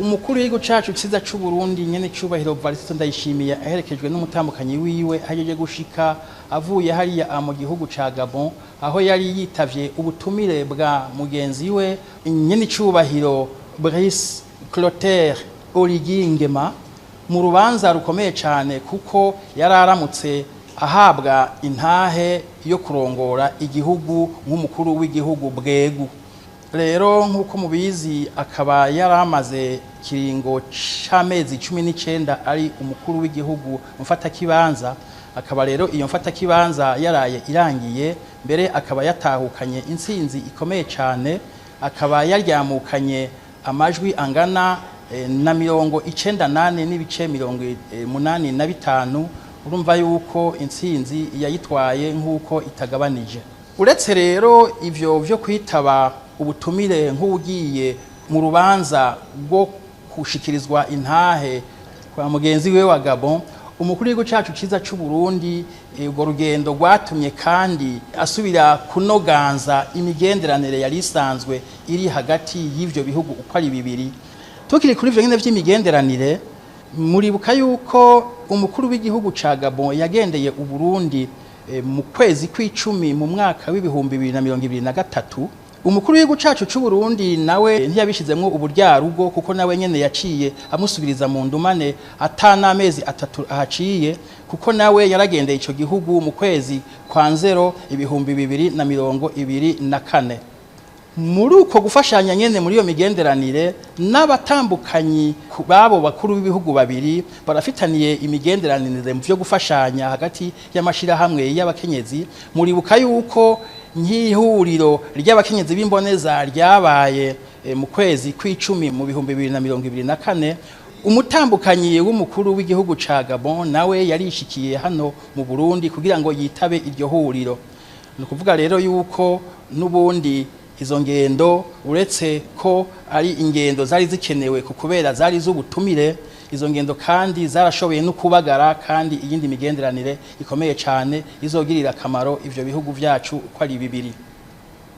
Umukuru w'igihugu cacu ciza c'u Burundi, nyene cubahiro Evariste Ndayishimiye, aherekejwe n'umutambukanyi wiwe, ahejeje gushika avuye hariya mu gihugu ca Gabon, aho yari yitavye ubutumire bwa mugenzi we, nyene cubahiro Brice Clotaire Oligui Nguema, mu rubanza rukomeye cyane, kuko yari aramutse ahabwa intahe yo kurongora igihugu nk'umukuru w'igihugu bwegu. Rero nk'uko mubizi, akaba yari amaze kiringo c'amezi 19 ari umukuru w'igihugu mfatakibanza. Akaba rero iyo mfatakibanza yaraye irangiye, mbere akaba yatahukanye intsinzi ikomeye cyane, akaba yaryamukanye amajwi angana na 98.85. Urumva yuko intsinzi yayitwaye nk'uko itagabanije. Uretse rero ivyo vyo kwitaba ubutumire nk'ugiye mu rubanza rwo gushikirizwa intahe kwa mugenzi we wa Gabon, umukuru w'igihugu cacu ciza c'u Burundi, urwo rugendo rwatumye kandi asubira kunoganza imigenderanire yari isanzwe iri hagati y'ivyo bihugu uko ari bibiri. Tukiri kuri ivyo nyene vy'imigenderanire, muribuka yuko umukuru w'igihugu ca Gabon yagendeye Uburundi mu kwezi kw'icumi mu mwaka w'2023. Umukuru w'igihugu cacu c'u Burundi nawe ntiyabishizemwo uburyarugo, kuko nawe nyene yaciye amusubiriza mu ndumane ata n'amezi 3 ahaciye, kuko nawe yaragendeye ico gihugu mu kwezi kwa Nzero 2024. Muri uko gufashanya nyene muri iyo migenderanire, n'abatambukanyi babo bakuru b'ibihugu babiri barafitaniye imigenderanire mu vyo gufashanya hagati y'amashirahamwe y'abakenyezi. Muribuka yuko nk'ihuriro ry'abakenyezi b'imboneza ryabaye mu kwezi kw'icumi mu 2024, umutambukanyi w'umukuru w'igihugu ca Gabon nawe yarishikiye hano mu Burundi kugira ngo yitabe iryo huriro. Ni ukuvuga rero yuko n'ubundi izo ngendo, uretse ko ari ingendo zari zikenewe ku kubera zari z'ubutumire, izo ngendo kandi zarashoboye no kubagara kandi iyindi migenderanire ikomeye cyane izogirira akamaro ivyo bihugu vyacu uko ari bibiri.